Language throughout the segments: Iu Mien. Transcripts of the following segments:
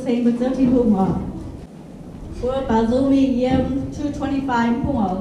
Tengx mbuo Ziouv Tin-Hungh oc. Mbuo baaux nzung mingh yiem two twenty-five mv bung oc.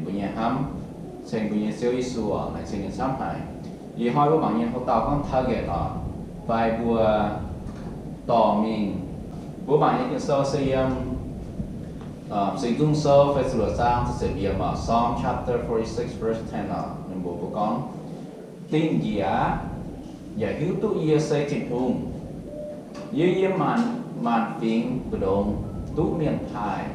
mbuo nyei hnamv, ceng mbuo nyei Ziouv Yesu oc, laengz zingh ninh camv haic. Ih hnoi mbuo mangc nyei houx-dauh gorngv target oc, fai mbuo dorh mingh. Mbuo mangc nyei Ging-Sou se yiem Singx Nzung Sou feix ziepc luoqc zaang ziepc yiemc oc, Psalm chapter forty-six verse ten oc, ninh mbuox mbuo gorngv, Dingh njiec aqv, yaac hiuv duqv yie se Tin-Hungh. Yie yiem maanc, maanc fingx mbu'ndongx duqv mienh taaih.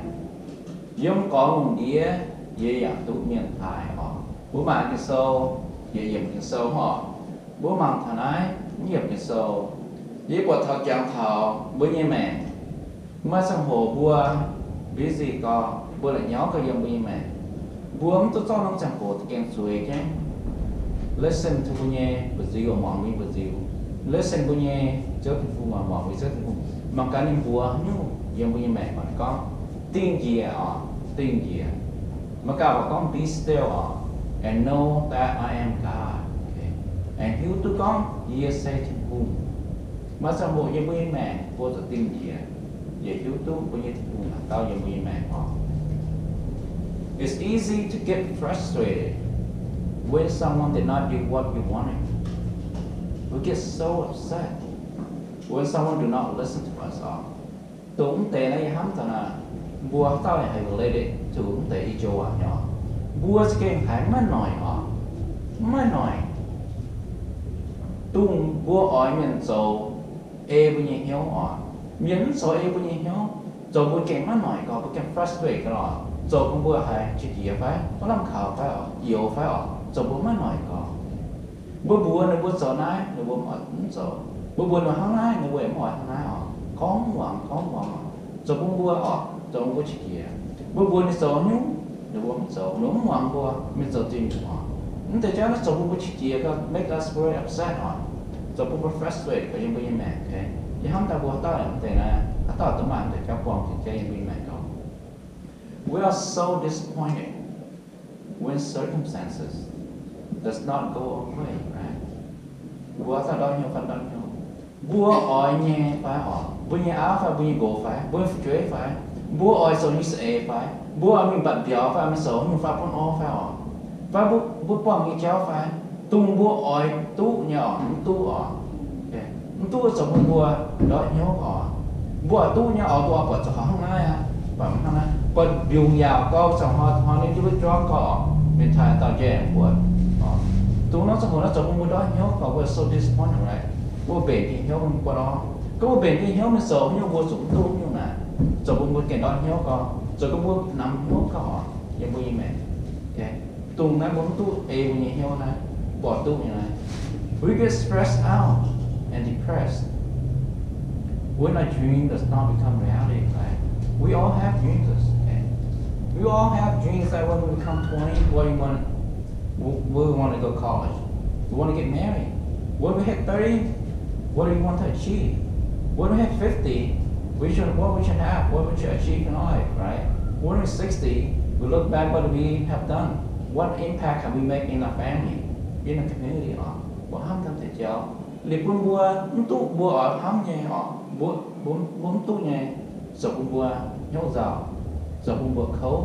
Yiem gorx lungh ndiev yie yaac duqv mienh taaih oc. Mbuo mangc Ging-Sou, yietc yiemc Ging-Sou oc. Mbuo mangc taux naaiv yiemc Ging-Sou, yie buatc taux jangx taux mbuo nyei maengc. Maaih ziangh hoc mbuo busy gau, mbuo la'nyauv gau yiem mbuo nyei maengc. Mbuo mv duqv zorqv norm ziangh hoc gengh zueiz jienv listen to mbuo nyei mba'nziu, muangx mbuo nyei mba'nziu, listen mbuo nyei Ziouv Tin-Hungh, muangx mbuo nyei Ziouv Tin-Hungh. Mangc gaax ninh mbuox nyungc yiem mbuo nyei maengc gorngv, dingh njiec oc, dingh njiec. Mangc gaax mbuo gorngv, be still oc, and know that I am God. And hiuv duqv gorngv yie se Tin-Hungh. Maaih ziangh hoc yiem mbuo nyei maengc mbuo zuqc dingh njiec, yaac hiuv duqv mbuo nyei Tin-Hungh dauh yiem mbuo nyei maengc oc. It's easy to get frustrated when someone did not do what you wanted. We get so upset when someone do not listen to us oc. Dongh mv deix naaiv yie hnamv taux naaic, mbuo haaix dauh haih related to mv deix i joux waac nyei oc. Mbuo za'gengh haiz maiv noic oc, maiv noic. Dongh mbuo oix mienh zoux ei mbuo nyei hnyouv oc. Mienh mv zoux ei mbuo nyei hnyouv, zoux mbuo gengh maiv noic gau, mbuo gengh frustrate gau oc. Zoux bun mbuo haiz qiex jiez fai maiv lamh kaux fai oc, youx fai oc, zoux mbuo maiv noic gau. Mbuo mbuox ninh mbuo zoux naaiv, ninh mbuo mv oix mv zoux. Mbuo mbuox ninh hnangv naaiv, ninh mbuo yaac mv oix hnangv naaiv oc. Gorngv muangx, gorngv muangx oc, zoux bun mbuo oc, zoux bun mbuo qiex jiez. Mbuo mbuox ninh zoux nyungc, ninh mbuo mv zoux, ninh mbuo mv muangx mbuo, mingh zoux zingh nyungc oc. Mv deix jauv naaiv zoux bun mbuo qiex jiez gau, make us very upset oc. Zoux bun mbuo frustrate gau yiem mbuo nyei maengc. Yie hnamv daaih mbuo haaix dauh mv deix naaiv, haaix dauh duqv maaih mv deix jauv buangh jiex jeiv yiem mbuo nyei maengc gau. We are so disappointed when circumstances does not go our way, right? Mbuo haaix dauh ndortv hnyouv fai ndortv hnyouv, mbuo oix nyei fai oc, mbuo nyei auv fai mbuo nyei nqox fai mbuo nyei fu'jueiv fai, mbuo oix zoux nyei za'eix fai, mbuo oix mingh mbatc mbiauz fai mingh zoux nyungc fai bun orv fai oc, fai mbuo, mbuo buangh nyei jauv fai, dongh mbuo oix duqv nyei oc, mv duqv oc. Mv duqv zoux bun mbuo ndortv hnyouv oc. Mbuo oix duqv nyei oc, mbuo oix buatc zoux haaix hnangv naaiv aqv, buatc hnangv naaiv, buatc mbiungc yaauc gau, zoux haaix haaix ninh duqv juangv gau oc, mienh taaih dauh njaih mbuo. Dongh naaiv zoux hoc naaiv zoux bun mbuo ndortv hnyouv gau, mbuo so disappointed, right? Mbuo mbenc diuh hnyouv mingh buatc oc. Gorngv mbuo mbenc diuh hnyouv mingh zoux nyungc mbuo zuqc mv duqv nyungc naaic, zoux bun mbuo gengh ndortv hnyouv gau, zoux bun mbuo namx hnyouv gau oc, yiem mbuo nyei maengc. Dongh naaiv mbuo mv duqv ei mbuo nyei hnyouv naaiv, mbuo oix duqv nyei naaiv. We get stressed out and depressed when our dream does not become reality, right? We all have dreams. Okay? We all have dreams that when we become twenty, what you want, we, we want to go college. We want to get married. When we hit thirty, what do we want to achieve? When we hit fifty, we should, what we should have, what we should achieve in life, right? When we're sixty, we look back what we have done, what impact have we made in our family, in the community oc. Mbuo hnamv deix jauv liuz bun mbuo mv duqv mbuo oix hnamv nyei oc, mbuo, mbuo, mbuo mv duqv nyei, zoux bun mbuo hnyouv nzauh, zoux bun mbuo kouv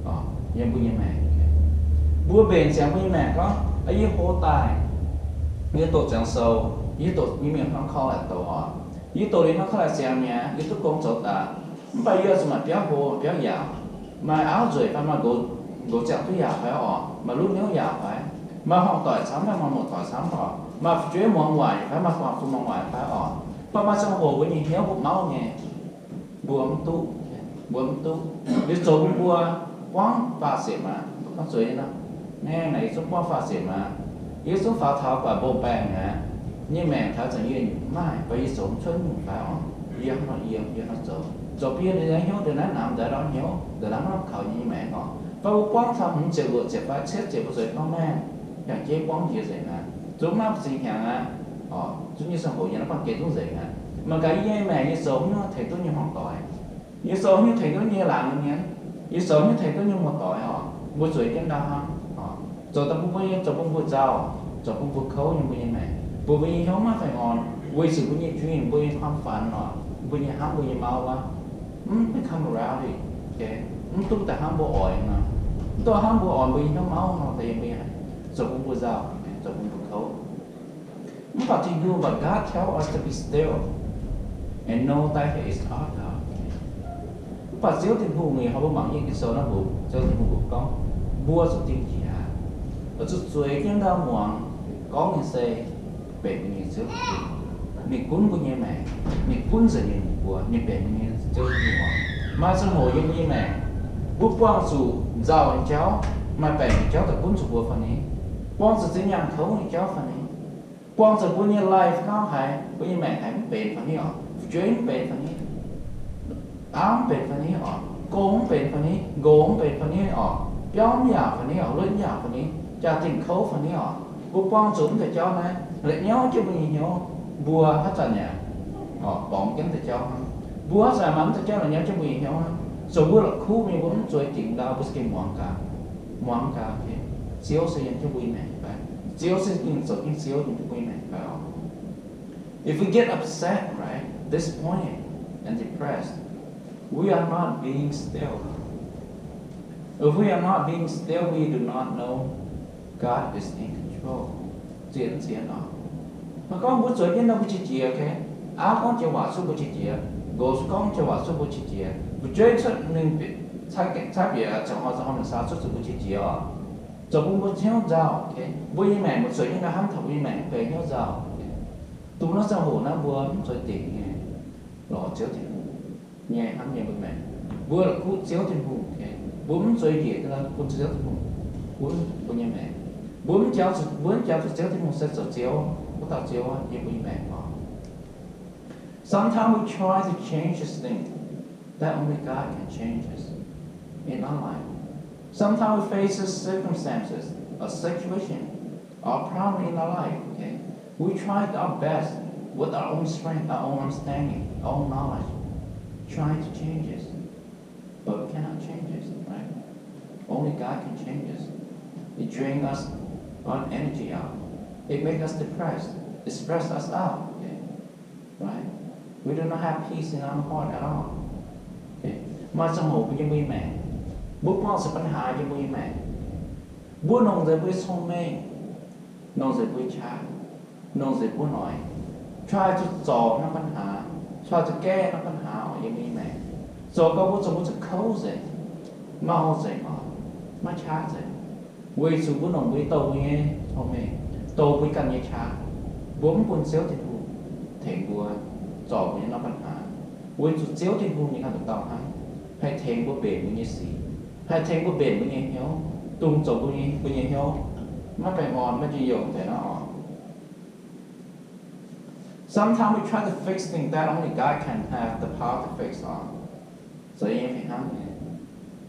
oc, yiem mbuo nyei maengc. Mbuo mbenc ziangx mbuo nyei maengc gorngv, yie hoqc daaih, yie doqc ziangx sou, yie doqc nyei mienh hnangv kau laaix doqc oc, yie doqc liuz hnangv kau laaix ziangx mi'aqv, yie duqv gong zoux daaih. Mv baac yie zuqc maaih biauv hlo, maaih biauv yaauc, maaih auv nzueic fai maaih nqox, nqox ziangh duqv yaauc fai oc, maaih lutv hnyouv yaauc fai, maaih horngh doic camv fai maaih muoz-doic camv oc, maaih fu'jueiv muangx waaic fai maaih guangc fun muangx waaic fai oc. Mv baac maaih ziangh hoc mbuo nyei hnyouv mbuo mauv nyei, mbuo mv duqv, mbuo mv duqv. Liuz zoux bun mbuo buangv faah ziepc aqv, mbuo gorngv zueiz nyei nor, naaiv yie zungv buangv faah ziepc aqv, yie zungv faaux taux buatc mbong baengh aqv, nyei maengc taux zanc yie nyungc mv maaih, mv baac yie zoux mv cuotv nyungc fai oc, yie hnangv nor yiem, yie hnangv nor zoux, zoux bun yie nyei hnyouv ndongc naaiv namx ndongc naaiv ndortv hnyouv, ndongc naaiv mv lamh kaux nyei maengc oc. Fai mbuo buangv taux hmz ziepc, luoqc ziepc fai cietv ziepc mbuo zueiz gorngv maengh, yangh jeiv buangv jiex nzengc aqv, zungv maiv maaih zingh hnyangx aqv oc, zungv nyei ziangh hoc yie naaiv bangh geh zungv nzengc aqv. Mangc gaax yie nyei maengc yie zoux hnyouv tengx duqv nyei hmuangv doic, yie zoux hnyouv tengx duqv nyei laangz nyei mienh, yie zoux hnyouv tengx duqv nyei muoz-doic oc, mbuo zueiz jienv ndau hnangv oc. Zoux daaih bun mbuo nyei, zoux bun mbuo nzauh, zoux bun mbuo kouv nyei mbuo nyei maengc, bun mbuo nyei hnyouv maiv fai orn, weic zuqc mbuo nyei dream, mbuo nyei ความฝัน oc, mbuo nyei hnamv, mbuo nyei mauv wuov mv become reality, mv duqv daaih hnangv mbuo oix nor. Mv dongh hnangv mbuo orn mbuo nyei hnyouv mauv nor, deix mbuo zoux bun mbuo nzauh, zoux bun mbuo kouv. Mv baac Tin-Hungh, but God tell us to be still and know that He is our God. Mv baac Ziouv Tin-Hungh, ih hnoi mbuo mangc nyei Ging-Sou naaiv, mbuo Ziouv Tin-Hungh mbuo gorngv, mbuo zuqc dingh jiex, zuqc zueiz jienv ndau muangx gorngv nyei se benx mbuo nyei Ziouv Tin-Hungh. Ninh gunv mbuo nyei maengc, ninh gunv nzengc ninh mbuo, ninh benx mbuo nyei Ziouv Tin-Hungh oc. Maaih ziangh hoc yiem mbuo nyei maengc, mbuo buangh zuqc nzauh nyei jauv, maaih baengc nyei jauv daaih gunv zuqc mbuo fai ni? Buangh zuqc zinh nyaanh kouv nyei jauv fai ni? Buangh zuqc mbuo nyei life naaiv haiz, mbuo nyei maengc haiz mv benx fai ni oc, fu'jueiv mv benx fai ni, auv mv benx fai ni oc, gong mv benx fai ni, nqox mv benx fai ni oc, biauv mv yaac fai ni oc, luonv mv yaac fai ni, jaa-dingh kouv fai ni oc, mbuo buangh zuqc mv deix jauv naaiv la'nyauv jienv mbuo nyei hnyouv, mbuo haaix zanc yaac borngz jienv mv deix jauv hnangv. Mbuo haaix zanc maaih mv deix jauv la'nyauv jienv mbuo nyei hnyouv hnangv, zoux mbuo la'kuqv mingh, mbuo mv zueiz dingc ndau, mbuo za'gengh muangx gaax, muangx gaax, Ziouv se yiem jienv mbuo nyei maengc fai? Ziouv se ninh zoux jienv Ziouv yiem jienv mbuo nyei maengc fai oc? If we get upset, right, disappointed, and depressed, we are not being still. If we are not being still, we do not know God is in control. Zien, zien oc. Maiv gorngv mbuo zueiz jienv nor mbuo qiex jiez, okay? Auv gorngv joux waac cuotv mbuo qiex jiez, nqox gorngv joux waac cuotv mbuo qiex jiez, fu'jueiv cuotv ninh bieqc, caaiv bieqc ziangh hnoi ziangh hnoi mingh saa cuotv zuqc mbuo qiex jiez oc. Zoux bun mbuo hnyouv nzauh, okay? Mbuo nyei maengc mbuo zueiz jienv nor hnamv taux mbuo nyei maengc benx hnyouv nzauh. Duqv naaiv ziangh hoc naaiv mbuo mv zueiz dingc nyei lorz Ziouv Tin-Hungh nyei hnamv nyei mbuo maengc. Mbuo la'kuqv Ziouv Tin-Hungh, mbuo mv zueiz njiec bun Ziouv Tin-Hungh gunv mbuo nyei maengc. Mbuo mv jangx zuqc, mbuo mv jangx zuqc Ziouv Tin-Hungh se zoux Ziouv, wuov dauh Ziouv yiem mbuo nyei maengc oc. Sometimes we try to change this thing that only God can change us in our life. Sometimes we face the circumstances, a situation, or problem in our life, okay? We try our best with our own strength, our own understanding, our own knowledge, trying to change it. But we cannot change it, right? Only God can change us. It drain us our energy out. It make us depressed. It stress us out, okay? Right? We do not have peace in our heart at all. Okay? Maaih ziangh hoc mbuo yiem mbuo nyei maengc, mbuo buangh zuqc ปัญหา yiem mbuo nyei maengc. Mbuo nongc nzengc mbuo nyei cong-mengh, nongc nzengc mbuo nyei qaqv, nongc nzengc mbuo noic, try to zorc norm ปัญหา, try to แก้ norm ปัญหา oc, yiem mbuo nyei maengc. Zoux gau mbuo zuqc, mbuo zuqc kouv nzengc, mau nzengc oc, maiv qaqv nzengc. Weic zuqc mbuo nongc mbuo nyei, douh mbuo nyei cong-mengh, douh mbuo ganh nyei qaqv, mbuo mv bun Ziouv Tin-Hungh tengx mbuo zorc mbuo nyei norm ปัญหา. Weic zuqc Ziouv Tin-Hungh ninh ganh dauh dauh hnangv haih tengx mbuo mbenc mbuo nyei sic, haih tengx mbuo mbenc mbuo nyei hnyouv, dongh zoux mbuo nyei, mbuo nyei hnyouv maiv baengh orn, maiv njien-youh deix nor oc. Sometimes we try to fix things that only God can have the power to fix oc. Zoux nyei fih hnangv nyei.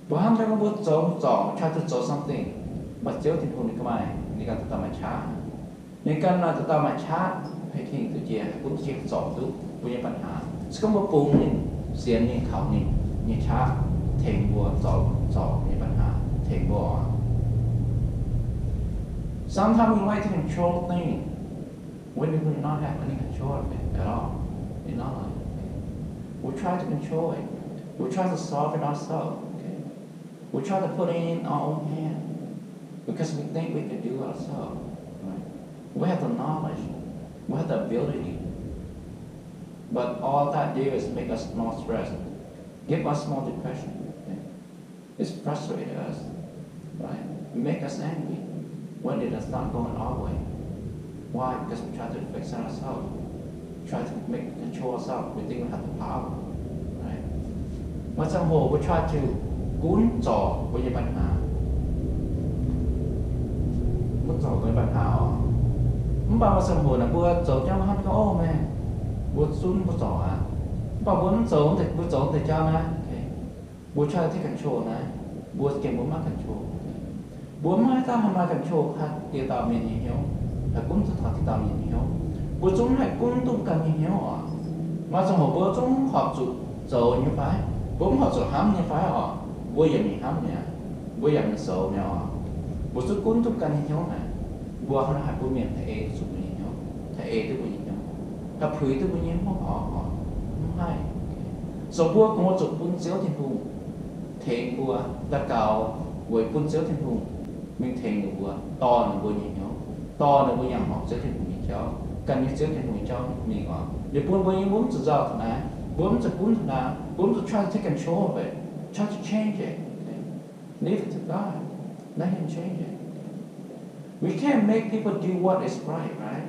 Mbuo hnamv daaih gorngv mbuo zoux zorc, try to 做 something, mv baac Ziouv Tin-Hungh ninh ganh maaih, ninh ganh dauh dauh maaih qaqv. Ninh ganh maaih dauh dauh maaih qaqv haih tengx duqv jiex, haih gunv duqv jiex zorc duqv mbuo nyei ปัญหา. Se gorngv mbuo bungx ninh, sienx ninh, kaux ninh nyei qaqv tengx mbuo zorc, zorc mbuo nyei ปัญหา, tengx mbuo oc. Sometimes we like to control things when we do not have any control of it at all in our life. We try to control it. We try to solve it ourselves. Okay? We try to put it in our own hand because we think we can do it ourselves. Right? We have the knowledge. We have the ability. But all that do is make us more stressed, give us more depression. Okay? It's frustrated us, right? It make us angry when it is not going our way. Why? Because we try to fix it ourselves, try to make control ourselves. We think we have the power, right? Maaih ziangh hoc mbuo try to gunv zorc mbuo nyei ปัญหา, gunv zorc mbuo nyei ปัญหา oc. Mv baac maaih ziangh hoc naaic mbuo zoux jauv hnamv gorngv, ov, meih, mbuo zungv mbuo zorc aqv. Mv baac mbuo mv zoux, mbuo zoux deix jauv naaiv, okay, mbuo try to take control naaiv, mbuo gengh mbuo maiv control. Mbuo maiv haih daaih haih maaih control haaix dieh dauh mienh nyei hnyouv, haih gunv duqv taux dieh dauh mienh nyei hnyouv. Mbuo zungv haih gunv duqv ganh nyei hnyouv oc. Maaih ziangh hoc mbuo zungv horpc zuqc zoux nyei fai? Mbuo mv horpc zuqc hnamv nyei fai oc? Mbuo yaac mingh hnamv mi'aqv. Mbuo yaac mingh zoux mi'aqv oc. Mbuo zungv gunv duqv ganh nyei hnyouv naaic, mbuo hnangv naaiv haih bun mienh haih ei duqv zuqc mbuo nyei hnyouv, haih ei duqv mbuo nyei hnyouv, haih puix duqv mbuo nyei hnyouv oc? Mv haih. So mbuo kungx zuqc bun Ziouv Tin-Hungh tengx mbuo daux gaux, weic bun Ziouv Tin-Hungh mingh tengx ninh mbuo, dorh ninh mbuo nyei hnyouv, dorh ninh mbuo yangh horpc Ziouv Tin-Hungh nyei jauv, gan nyei Ziouv Tin-Hungh nyei jauv mingh oc. Ninh bun mbuo nyei, mbuo mv zuqc nzauh taux naaiv, mbuo mv zuqc gunv taux naaiv, mbuo mv zuqc try to take control of it, try to change it. Leave it to God. Let Him change it. We can't make people do what is right, right?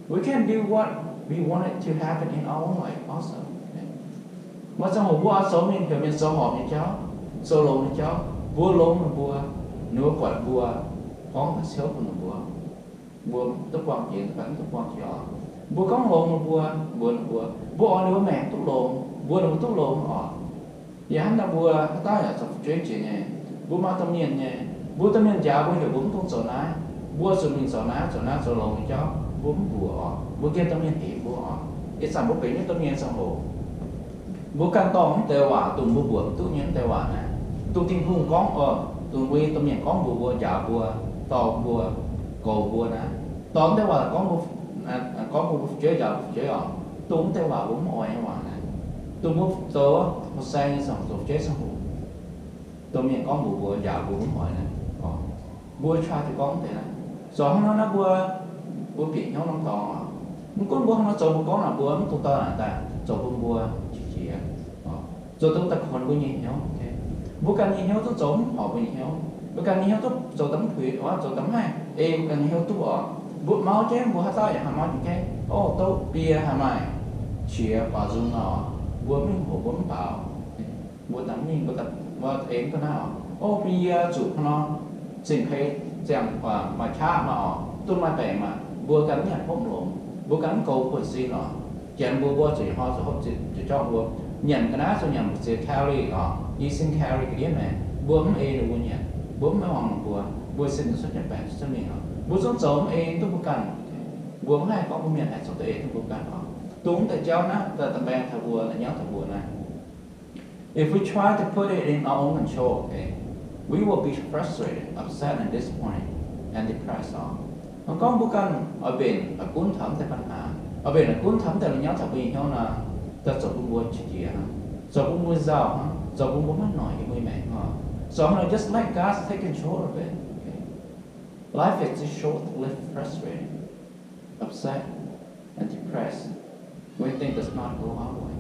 We can't do what we want it to happen in our own life also. Maaih ziangh hoc mbuo oix zoux mienh heuc mienh zoux horpc nyei jauv, zoux longx nyei jauv, mbuo longx ninh mbuo, ninh mbuo buatc mbuo gorngv da'ciouv bun ninh mbuo, mbuo duqv buangh jiex, mv baac mv duqv buangh jiex oc. Mbuo gorngv longx ninh mbuo, mbuox ninh mbuo, mbuo oix ninh mbuo maengc duqv longx, mbuox ninh mbuo duqv longx oc. Yaac hnangv naaiv mbuo haaix dauh yaac zoux fu'jueiv jiex nyei, mbuo maaih domh mienh nyei, mbuo domh mienh njaaux mbuo heuc mbuo mv dungx zoux naaiv, mbuo zuqc mingh zoux naaiv, zoux naaiv, zoux longx nyei jauv, mbuo mv mbuox oc. Mbuo nqemh domh mienh eix mbuo oc. Ih zanc mbuo benx nyei domh mienh ziangh hoc, mbuo ganh dorh mv deix waac, dongh mbuo mbuox mv duqv nyei mv deix waac naaiv, dongh Tin-Hungh gorngv oc, dongh mbuo nyei domh mienh gorngv mbuox mbuo, njaaux mbuo, dorh mbuo, goux mbuo naaiv, dorh mv deix waac gorngv mbuo, gorngv mbuo fu'jueiv, njaaux mbuo fu'jueiv oc. Dongh mv deix waac mbuo mv oix nyei waac naaiv, dongh mbuo zoux houh saeng nyei ziangh hoc, zoux fu'jueiv ziangh hoc, domh mienh gorngv mbuox mbuo, njaaux mbuo, mbuo mv oix naaiv. Mbuo try to gorngv deix naaiv. Zoux hnangv nor naaiv mbuo, mbuo bieqc hnyouv norm dorngx oc. Mv gunv mbuo hnangv nor zoux, mbuo gorngv naaic mbuo mv dungx dorh naaic daaih zoux bun mbuo qiex jiez, zoux dongh daaih kuonx mbuo nyei hnyouv. Mbuo ganh nyei hnyouv duqv zoux mv horpc mbuo nyei hnyouv, mbuo ganh nyei hnyouv duqv zoux daaih mv puix, zoux daaih mv haih ei mbuo ganh nyei hnyouv duqv oc. Mbuo mauv jienv, mbuo haaix dauh yaac haih mauv jienv gengh, o, douv bie haih maaih qiex baaux nzung nor, mbuo mingh hoc mbuo mv baaux. Mbuo daaih mingh, mbuo daaih, mbuo ei mv ga'naaiv oc. O, bun yie zuqc hnangv nor, zinh keix ziangh maaih qaqv maah oc, duqv maaih baengc maah, mbuo ganh mv nyanc hopv longx, mbuo ganh mv goux buonv-sin oc. Janx mbuo, mbuo zuqc hnoi zuqc hopv ziepc juov mbuo nyanc ga'naaiv, zuqc nyanc ziex calorie oc, i sin calorie ga'ndiev maengx. Mbuo mv ei ninh mbuo nyanc, mbuo mv muangx ninh mbuo, mbuo sin cuotv jienv baengc cuotv mingh oc. Mbuo zungv zoux mv ei duqv mbuo ganh. Mbuo mv haih gorngv mbuo mienh haih zoux duqv ei duqv mbuo ganh oc. Dongh mv deix jauv naaiv daaih da'baeng taux mbuo, la'nyauv taux mbuo naaiv. If we try to put it in our own control, okay, we will be frustrated, upset, and disappointed, and depressed oc. Hnangv gorngv mbuo ganh oix mbenc oix gunv taux mv deix ปัญหา, oix mbenc oix gunv taux mv deix la'nyauv taux mbuo nyei hnyouv nor, daaih zoux bun mbuo qiex jiez hnangv, zoux bun mbuo nzauh hnangv, zoux bun mbuo maiv noic yiem mbuo nyei maengc hnangv. So just let God take control of it. Okay? Life is too short to live frustrated, upset, and depressed when things does not go our way.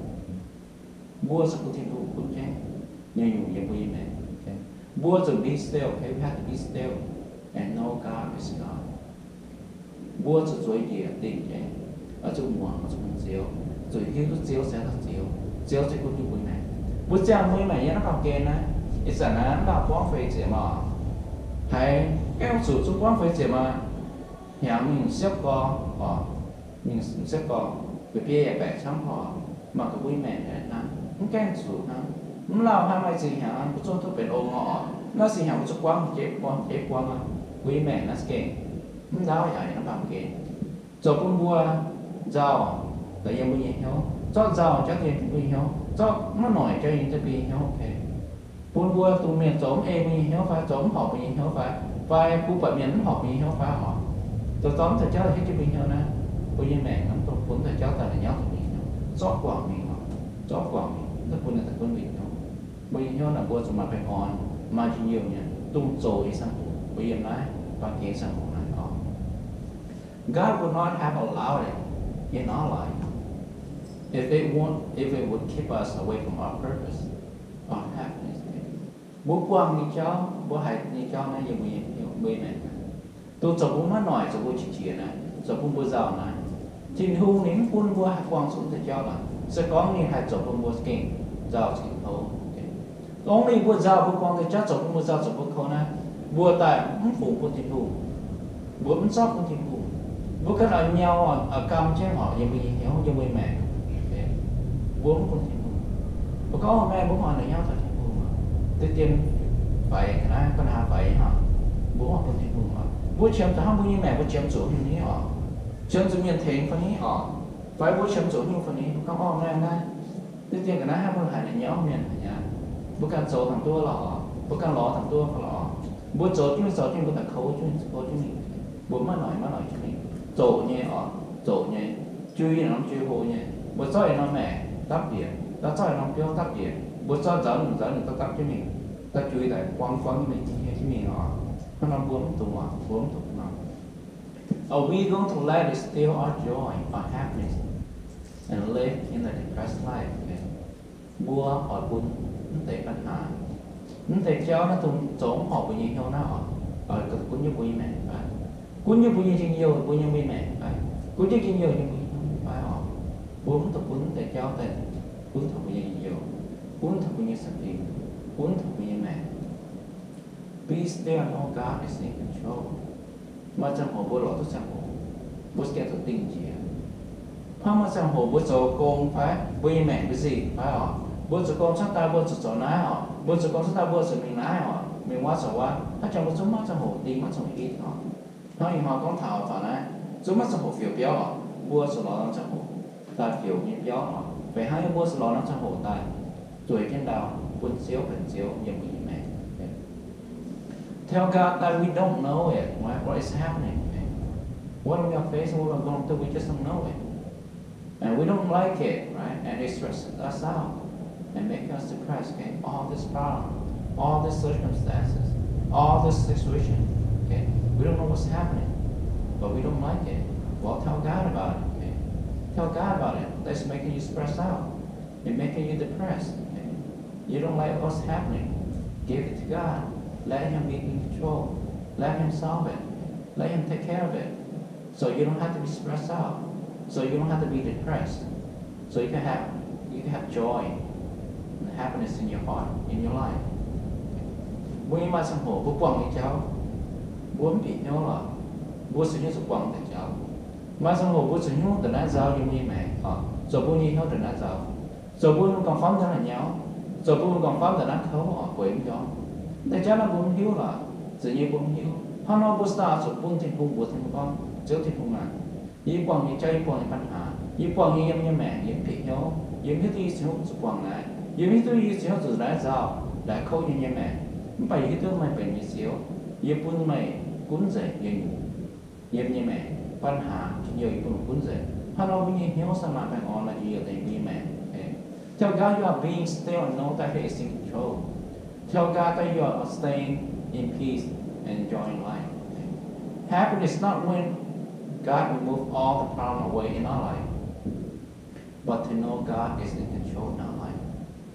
Mbuo zuqc bun Tin-Hungh gunv jienv nyei nyungc yiem mbuo nyei maengc. Mbuo zuqc be still, okay? We have to be still and know God is God. Mbuo zuqc zueiz njiec dingh jienv, oix zuqc muangx, oix zuqc bun Ziouv, zuqc hiuv duqv Ziouv se haaix dauh Ziouv. Ziouv se gunv jienv mbuo nyei maengc. Mbuo ziangh mbuo nyei maengc yiem naaiv baamh gen naaiv, ih zanc naaiv mv baac buangv fei ziepc maah. Haiz gaengh zuqc zungv buangv fei ziepc maah, hnyangx mingh siepv gorx oc, mingh siepv gorx, mbuo biei yaac baeqc camv oc, mangc gaax mbuo nyei maengc hnangv, mv gaengh zuqc hnangv. Mv lauh hnangv, maaih zingh hnyangx mbuo zungv duqv benx ong nor oc. Naaiv zingh hnyangx mbuo zuqc buangv jeiv buangv jeiv buangv aqv, mbuo nyei maengc naaiv za'gengh mv ndaauv yaac yiem naaiv baamh gen. Zoux bun mbuo nzauh daaih yiem mbuo nyei hnyouv, zorqv nzauh jauv daaih yiem mbuo nyei hnyouv, zorqv maiv noic jauv yiem mbuo nyei hnyouv, okay. Bun mbuo dongh mienh zoux mv ei mbuo nyei hnyouv fai zoux mv horpc mbuo nyei hnyouv fai, fai bun buatc mienh mv horpc mbuo nyei hnyouv fai oc. Zoux zorqv mv deix jauv daaih hietv jienv mbuo nyei hnyouv naaiv, mbuo nyei maengc mv dungx bun mv deix jauv daaih la'nyauv taux mbuo nyei hnyouv. Zorqv guangc mingh oc, zorqv guangc mingh, mv dungx bun ninh daaih gunv mbuo nyei hnyouv. Mbuo nyei hnyouv naaic mbuo zuqc maaih baengh orn, maaih njien-youh nyei, dongh zoux nyei ziangh hoc, mbuo yiem naaiv baamh gen ziangh hoc naaiv oc. God would not have allowed it in our life if it won't, if it would keep us away from our purpose, our happiness. Mbuo buangh nyei jauv, mbuo haiz nyei jauv naaiv yiem mbuo nyei, mbuo nyei maengc, dongh zoux bun mbuo maiv noic, zoux bun mbuo qiex jiez naaiv, zoux bun mbuo nzauh naaiv, Tin-Hungh ninh mv bun mbuo haih buangh zuqc mv deix jauv laaix, se gorngv ninh haih zoux bun mbuo gengh nzauh gengh kouv. Only mbuo nzauh, mbuo buangh deix jauv zoux bun mbuo nzauh, zoux bun kouv naaiv, mbuo daaih mv fungx bun Tin-Hungh. Mbuo mv zorqv bun Tin-Hungh. Mbuo ganh oix nyau, oix gam jienv horpc yiem mbuo nyei hnyouv, yiem mbuo nyei maengc. Mbuo mv bun Tin-Hungh. Mbuo gorngv, Maengh, mbuo mv oix la'nyauv taux Tin-Hungh. Deix dien faix ga'naaiv, ga'naaiv faix hnangv. Mbuo mv oix bun Tin-Hungh oc. Mbuo qiemx zuqc hnangv mbuo nyei maengc mbuo qiemx zuqc nyungc nyei oc. Qiemx zuqc mienh tengx fai ni oc. Fai mbuo qiemx zuqc nyungc fai ni, mbuo gorngv, Orv, maengh naaiv, deix dien ga'naaiv hnangv mbuo haiz la'nyauv mienh haic aqv. Mbuo ganh zoux dangh duqv lorqc. Mbuo ganh lorz dangh duqv lorqc. Mbuo zoux jienv mingh, zoux jienv mingh, mbuo daaih kouv jienv mingh, kouv jienv mingh. Mbuo maiv noic, maiv noic jienv mingh. Zoqc nyei oc, zoqc nyei. Jui yietc norm jui hlo nyei. Mbuo zorqv yietc norm maengc dapv bieqc, daaih zorqv yietc norm biouv dapv bieqc. Mbuo zorqv nzaaux nyungc, nzaaux nyungc dapv dapv jienv mingh. daaih juix daaih buang buang nyei mingh, nyei mingh oc. Hnangv nor mbuo mv dungx oc, mbuo mv dungx nor. Are we going to let it steal our joy, our happiness, and live in a depressed life? Mbuo oix bun mv deix ปัญหา, mv deix jauv naaiv dongh zoux mv horpc mbuo nyei hnyouv naaiv oc, gunv jienv mbuo nyei maengc fai? Gunv jienv mbuo nyei njien-youh, mbuo nyei mbuo nyei maengc fai? Gunv jienv njien-youh nyei mbuo nyei hnyouv fai oc? Mbuo mv dungx bun mv deix jauv daaih gunv taux mbuo nyei njien-youh, gunv taux mbuo nyei สติ, gunv taux mbuo nyei maengc. Be still and know God is in control. Maaih ziangh hoc mbuo lorz duqv ziangh hoc, mbuo za'gengh zoux dingh njiec. Hnangv maaih ziangh hoc mbuo zoux gong fai mbuo nyei maengc mbuo nzingc fai oc, mbuo zoux gong cuotv daaih mbuo zuqc zoux naaiv oc, mbuo zoux gong cuotv daaih mbuo zuqc mingh naaiv oc, mingh wuov zoux wuov, haaix zanc mbuo zungv maiv ziangh hoc dingh, maiv ziangh hoc hitv oc. Hnangv ih hnoi gorngv taux faaux naaiv, zungv maiv ziangh hoc fioux biauv oc, mbuo zuqc lorz norm ziangh hoc daaih fioux nyei biauv oc. Fih hnangv yie mbuo zuqc lorz norm ziangh hoc daaih zueiz jienv ndau bun Ziouv, benx Ziouv yiem mbuo nyei maengc. Tell God that we don't know it, right? What is happening? What we are facing, what we're going through, we just don't know it. And we don't like it, right? And it stresses us out and make us depressed, okay? All this problem, all these circumstances, all this situation, okay? We don't know what's happening, but we don't like it. Well, tell God about it, okay? Tell God about it. That's making you stressed out. It making you depressed, okay? You don't like what's happening. Give it to God. Let Him be in control. Let Him solve it. Let Him take care of it. So you don't have to be stressed out. So you don't have to be depressed. So you can have, you can have joy and happiness in your heart, in your life. Mbuo nyei maaih ziangh hoc mbuo buangh nyei jauv, mbuo mv bieqc hnyouv lorqc. Mbuo zuqc hnyouv zuqc buangh deix jauv. Maaih ziangh hoc mbuo zuqc hnyouv da'naaiv nzauh yiem mbuo nyei maengc oc, zoux mbuo nyei hnyouv da'naaiv nzauh, zoux mbuo mingh gauh famv da'naaiv nyauv, zoux mbuo mingh gauh famv da'naaiv kouv oc, bueix mv njormh. Deix jauv naaiv mbuo mv hiuv lorqc, zuqc nyei mbuo mv hiuv. Hnangv nor mbuo star zuqc bun Tin-Hungh mbuox Tin-Hungh gorngv, Ziouv Tin-Hungh aac, yie buangh nyei jauv, yie buangh nyei ปัญหา, yie buangh nyei yiem nyei maengc, yie mv bieqc hnyouv, yie mv hiuv duqv yie zuqc hnyouv zuqc buangh naaiv, yie mv hiuv duqv yie zuqc hnyouv zuqc naaiv nzauh, naaiv kouv nyei nyei maengc. Mv baac yie hiuv duqv meih benx yie Ziouv, yie bun meih gunv nzengc yie nyungc, yiem nyei maengc. ปัญหา njien-youh yie bun meih gunv nzengc. Hnangv nor mbuo nyei hnyouv se maaih baengh orn, maaih njien-youh daaih yiem mbuo nyei maengc. Tell God you are being still and know that He is in control. Tell God that you are staying in peace and enjoying life. Happiness is not when God remove all the problem away in our life, but to know God is in control in our life.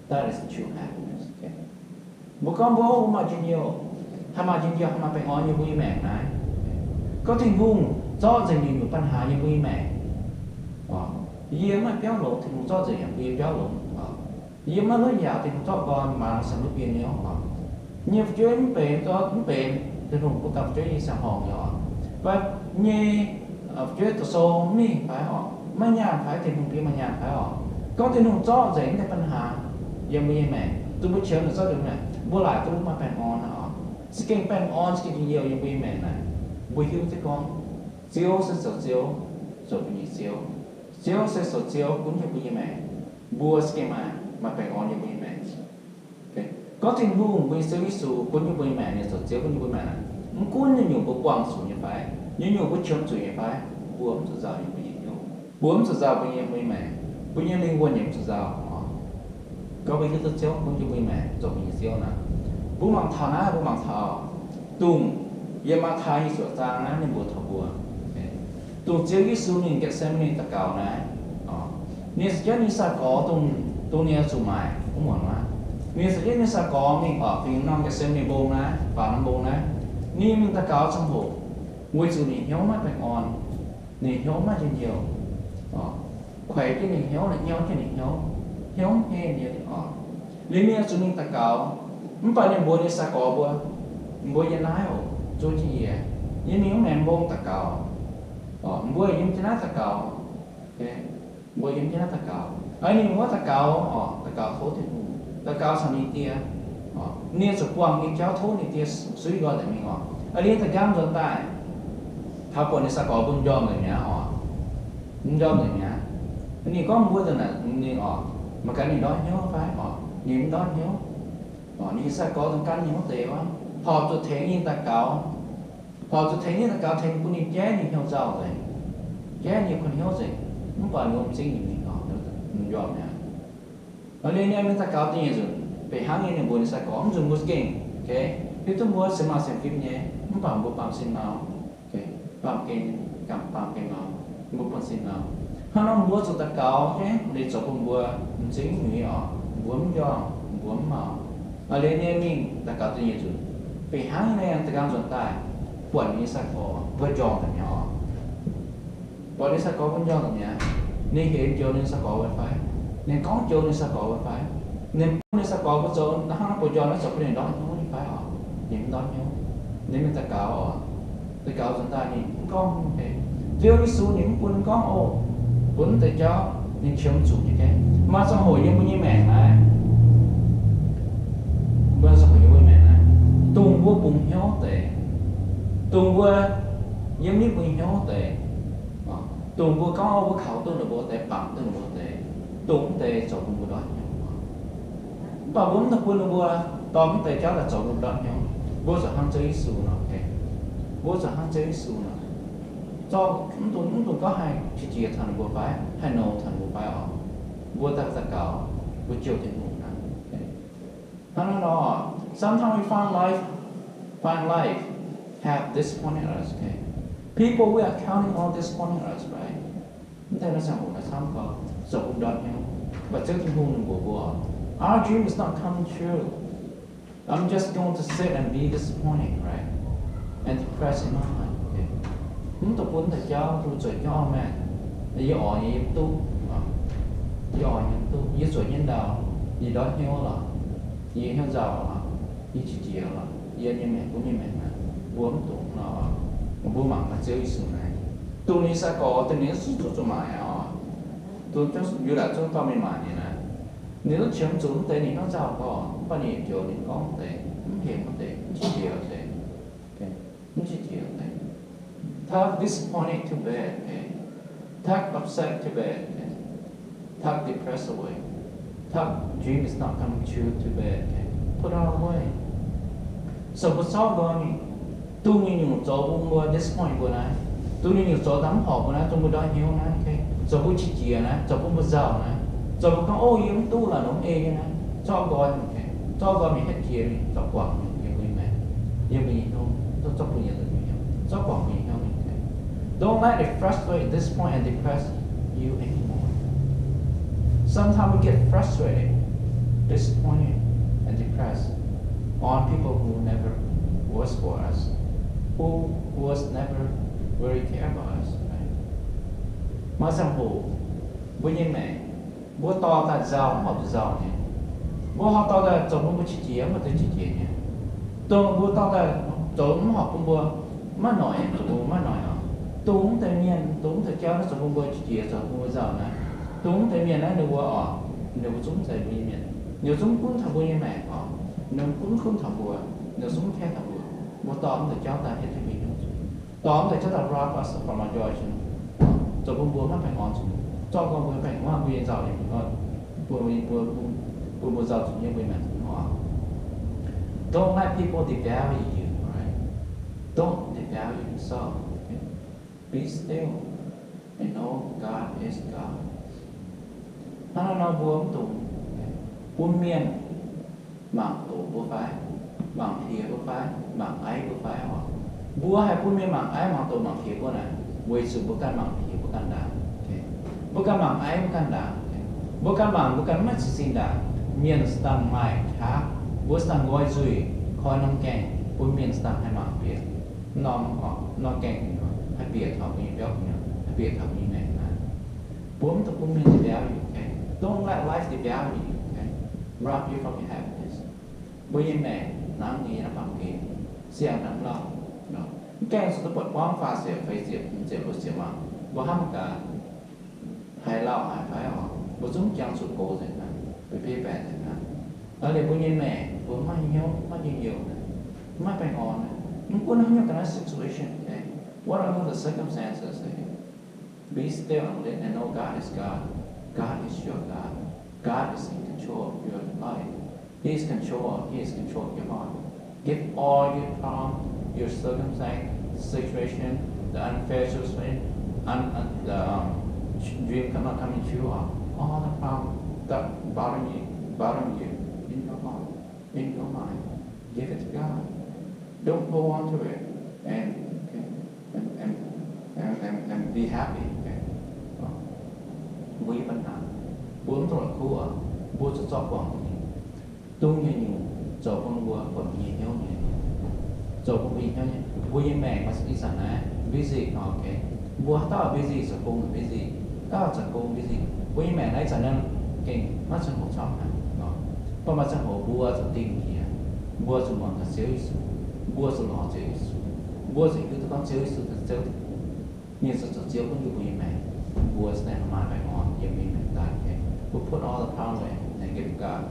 That is true happiness. Okay. Mbuo gorngv mbuo, mbuo maaih njien-youh, haih maaih njien-youh, haih maaih baengh orn yiem mbuo nyei maengc naaiv, gorngv Tin-Hungh zorqv nzengc nyungc-nyungc ปัญหา yiem mbuo nyei maengc. Yie maiv biauv longx, Tin-Hungh zorqv nzengc yaac mbuo nyei biauv longx. Yie maiv lotv yaauc, Tin-Hungh zorqv nqoi maaz sou lutv bie niouv. Nyei fu'jueiv mv benx, mv benx, Tin-Hungh bun ganh fu'jueiv nyei siang-horngc nyei oc. Fai nyei fu'jueiv doqc sou mv mingh fai oc, maiv nyaanh fai, Tin-Hungh bun maaih nyaanh fai oc. Gorngv Tin-Hungh zorqv nzengc naaiv deix ปัญหา yiem mbuo nyei maengc, duqv mbuo qiemx nzengc zorqv nzengc maengc, mbuo laaic duqv maiv baengh orn oc. Za'gengh baengh orn, za'gengh njien-youh yiem mbuo nyei maengc naaic, mbuo hiuv duqv gorngv Ziouv se zoux Ziouv, zoux mbuo nyei Ziouv. Ziouv se zoux Ziouv gunv yiem mbuo nyei maengc, mbuo za'gengh maaih, maaih baengh orn yiem mbuo nyei maengc. Gorngv Tin-Hungh, mbuo nyei Ziouv Yesu gunv yiem mbuo nyei maengc, ninh zoux Ziouv gunv yiem mbuo maengc, mv gunv nyungc-nyungc mbuo buangh zuqc nyei fai, nyungc-nyungc mbuo qiemx zuqc nyei fai, mbuo mv zuqc nzauh yiem mbuo nyei hnyouv, mbuo mv zuqc nzauh mbuo nyei, mbuo nyei maengc, mbuo nyei 靈魂 yaac mv zuqc nzauh. Gorngv mbuo hiuv duqv Ziouv gunv yiem mbuo nyei maengc, zoux mbuo nyei Ziouv naaic, mbuo mangc taux naaiv, mbuo mangc taux dongh yiem Matv^taai nyei zuoqc zaang naaiv ninh mbuox taux mbuo, dongh Ziouv Yesu mingh Getc^se^ma^ni daux gaux naaiv, ninh caux jienv ninh sai-gorx, dongh ninh oix zuqc maaic wuov muonz aqv, ninh caux jienv ninh sai-gorx mingh oc, fingx norm Getc^se^ma^ni Mbong naaiv, faaux norm mbong naaiv, ninh mingh daux gaux ziangh hoc, weic zuqc ninh hnyouv maiv baengh orn, ninh hnyouv maiv njien-youh, kuaix jienv ninh hnyouv, nyauv jienv ninh hnyouv, hnyouv heh nyei oc. Liuz ninh oix zuqc mingh daux gaux, mv baac ninh mbuox ninh sai-gorx mbuo, mbuo yiem naaiv oc, zuov jienv yie, yie mingh wuov maengx mbong daux gaux, mbuo yiem jienv naaiv daux gaux, mbuo yiem jienv naaiv daux gaux. Ninh mingh wuov daux gaux oc, daux gaux tov Tin-Hungh, daux gaux caux ninh Die, ninh zuqc buangh nyei jauv tov ninh Die suiv nqoi nzengc mingh oc. Liuz ninh daaih nqaang nzuonx daaih, taux buatc ninh sai-gorx mbuo m'njormh nzengc mi'aqv oc, m'njormh nzengc mi'aqv. Ninh gorngv mbuo nzengc naaic ninh oc, mangc gaax ninh ndortv hnyouv fai oc, ninh mv ndortv hnyouv. Ninh nyei sai-gorx dongh gan ninh wuov deix wuov, horpc zuqc tengx ninh daux gaux, horpc zuqc tengx ninh daux gaux, tengx bun ninh jaiv ninh hnyouv nzauh nzengc, jaiv ninh kuh hnyouv nzengc, mv baac ninh wuom m'zing nyei mingh oc, m'njormh mi'aqv. Liuz ninh mingh daux gaux da'nyeic nzunc, Fih hnangv nyei ninh mbuo nyei sai-gorx, mv nzunc mbuo gengh, okay, hiuv duqv mbuo sienx maaih sienx fim nyei, mv baac mbuo baamh sin mau, okay, baamh gengh, baamh gengh mau, mbuo buonv sin mau. Hnangv nor mbuo zuqc daux gaux, okay, ninh zoux bun mbuo m'zing nyei oc, mbuo mv njormh, mbuo mv mau. Aa, liuz nyei mingh daux gaux duqv nyei nzunc, fih hnangv nyei daux gaux nzuonx daaih, buatc ninh nyei sai-gorx mbuo njormh nzengc mi'aqv oc. Buatc ninh sai-gorx mbuo njormh nzengc mi'aqv. Ninh hemx joux ninh sai-gorx wuov fai? Ninh gorngv joux ninh sai-gorx wuov fai? Ninh bun ninh sai-gorx mbuo zoux hnangv naaiv, buatc njormh naaiv zoux bun ninh ndortv hnyouv nyei fai oc? Ninh mv ndortv hnyouv. Ninh mingh daux gaux oc. Daux gaux nzuonx daaih ninh mv gorngv, okay, Ziouv Yesu ninh mv bun gorngv oc, bun deix jauv ninh qiemx zuqc nyei, okay. Maaih ziangh hoc yiem mbuo nyei maengc naaiv, maaih ziangh hoc yiem mbuo nyei maengc naaiv, dongh mbuo bungx hnyouv deix, dongh mbuo yiem nitv mbuo nyei hnyouv deix, dongh mbuo gorngv mbuo kaux duqv ninh mbuo deix, bangc duqv ninh mbuo deix, dongh mv deix zoux bun mbuo ndortv hnyouv. Mv baac mbuo mv dungx bun ninh mbuo dorh mv deix jauv daaih zoux bun mbuo ndortv hnyouv. Mbuo zuqc hnangv Ziouv Yesu nor, okay. Mbuo zuqc hnangv Ziouv Yesu nor. Zorqv mv dungx, mv dungx gorngv haih qiex jiez taux ninh mbuo fai, haih nouz taux ninh mbuo fai oc. Mbuo daaih daux gaux, mbuo jouh Tin-Hungh hnangv. Hnangv naaiv nor, sometimes we find life, find life have disappointed us, okay? People we are counting on disappointing us, right? Mv deix naaiv ziangh hoc naaiv camv gorx zoux bun ndortv hnyouv. Mv baac Ziouv Tin-Hungh ninh mbuox mbuo, our dream is not coming true. I'm just going to sit and be disappointed, right? And depressed in my mind. Okay. Mv dungx bun deix jauv bun zueiz jauv maengh. Yie oix nyei yie mv duqv. Yie oix nyei mv duqv. Yie zueiz jienv ndau, yie ndortv hnyouv lorqc. Yie hnyouv nzauh lorqc. Yie qiex jiez lorqc. Yie nyei maengc, mbuo nyei maengc naaiv, mbuo mv dungx nor, mbuo mangc gaax Ziouv Yesu naaiv. Dongh ninh nyei sai-gorx, dongh ninh zuqc zuqc maaic oc. Dongh Yudatc zungv dorh mingh maaic ninh naaiv. Ninh duqv qiemx zuqc mv deix ninh hnyouv nzauh gorx, mv baac ninh joux ninh gorngv deix, mv hemx deix, mv qiex jiez deix. Mv qiex jiez deix. Tuck disappointed to bed, okay? Tuck upset to bed, okay? Tuck depressed away. Tuck dream is not coming true to bed, okay? Put it away. So mbuo zorqv nqoi mingh, dongh ninh nyungc zoux bun mbuo disappoint mbuo naaiv, dongh ninh nyungc zoux daaih mv horpc mbuo naaiv, dongh mbuo ndortv hnyouv naaiv, okay? Zoux bun qiex jiez naaiv, zoux bun mbuo nzauh naaiv, zoux bun gorngv, ov, yie mv duqv lorqc, nor mv ei nyei naaiv, zorqv nqoi mingh, okay? Zorqv nqoi mingh hietv jiex mingh, zorqv guangc mingh yiem mbuo nyei maengc, yiem mbuo nyei hnyouv, zorqv, zorqv bun yiem mbuo nyei hnyouv, zorqv guangc mbuo nyei hnyouv mingh, okay? Don't let it frustrate, disappoint, and depress you anymore. Sometimes we get frustrated, disappointed, and depressed on people who never was for us, who was never really care about us, right? Maaih ziangh hoc mbuo nyei maengc, mbuo dorh daaih nzauh mv horpc zuqc nzauh nyei. Mbuo horpc dorh daaih zoux bun mbuo qiex jiez mv horpc zuqc qiex jiez nyei. Dongh mbuo dorh daaih zoux mv horpc bun mbuo maiv noic, zoux bun mbuo maiv noic oc. Dongh mv deix mienh, dongh mv deix jauv naaiv zoux bun mbuo qiex jiez, zoux bun mbuo nzauh naaiv, dongh mv deix mienh naaiv ninh mbuo oc, ninh mbuo zungv mv zeiz mbuo nyei mienh. Ninh mbuo zungv mv gunv taux mbuo nyei maengc oc. Ninh mbuo mv gunv taux mbuo, ninh mbuo zungv mv care taux mbuo. Mbuo dorh mv deix jauv daaih hietv jienv mbuo nyei hnyouv zuqc, dorh mv deix jauv daaih rob us from our joy, zoux bun mbuo maiv baengh orn zuqc, zorqv gorngv mbuo baengh orn, mbuo nyei nzauh nyei, mbuo, mbuo, mbuo, bun mbuo nzauh zuqc nyei, mbuo nyei maengc zuqc oc. Don't let people devalue you, right? Don't devalue yourself. Be still and know God is God. Hnangv naaiv nor mbuo mv dungx bun mienh mangc doqc mbuo fai, mangc piex mbuo fai, mangc aiv mbuo fai oc. Mbuo haih bun mienh mangc aiv, mangc doqc, mangc piex mbuo naaic, weic zuqc mbuo ganh mangc piex mbuo ganh ndaangc. Mbuo ganh mangc aiv mbuo ganh ndaangc. Mbuo ganh mangc mbuo ganh maiv cing-cing ndaangc. Mienh daaih maaih qaqv, mbuo daaih nqoi nzuih, koi norm gaengh bun mienh daaih haih mangc bieqc norm, norm gaengh haih bieqc taux mbuo nyei biauv gu'nyuoz, haih bieqc taux mbuo nyei maengc naaiv. Mbuo mv dungx bun mienh devalue you, okay? Don't let life devalue you, okay? Rob you from your happiness. Mbuo nyei maengc hnangv nyei naaiv baamh gen, siang hnangv lauh. Mv gaengh zuqc duqv buatc buangv faah ziepc feix ziepc hmz ziepc luoqc ziepc maah, mbuo hnamv gaax, haiz lauh haiz fai oc, mbuo zungv jangx zuqc gox nzengc hnangv, beiv baeqc nzengc hnangv. Aa, liuz mbuo nyei maengc mbuo maiv hnyouv, maiv njien-youh, maiv baengh orn. Mv gunv haaix nyungc ga'naaiv situation, okay? What are the circumstances, okay? Be still and know God is God. God is your God. God is in control of your life. He is control. He is control of your heart. Give all your problem, your circumstance, situation, the unfair situation, un, un, the um, dream not coming true, all the problem that bother you, bother you in your heart. in your mind. Give it to God. Don't hold on to it and, and, and, and, and, and be happy. Okay? Mbuo yie banh naanc, mbuo mv dungx la'kuqv, mbuo zuqc zorqv guangc nyei, dongh nyei nyungc zoux bun mbuo buatc mbuo nyei hnyouv nyei, zoux bun mbuo nyei hnyouv nyei, mbuo nyei maengc maaih ih zanc naaiv busy, okay, mbuo dauh busy zoux gong, busy, dauh zoux gong, busy, mbuo nyei maengc naaiv ih zanc naaiv gengh maiv ziangh hoc zorqv haic. Mv baac maaih ziangh hoc mbuo zuqc dingh jiex, mbuo zuqc muangx taux Ziouv Yesu, mbuo zuqc lorz Ziouv Yesu, mbuo zuqc hiuv duqv gorngv Ziouv Yesu daaih Ziouv, ninh zuqc zoux Ziouv gunv yiem mbuo nyei maengc, mbuo za'gengh maaih baengh orn yiem mbuo nyei maengc daaih. Mbuo put all the power and give it to God.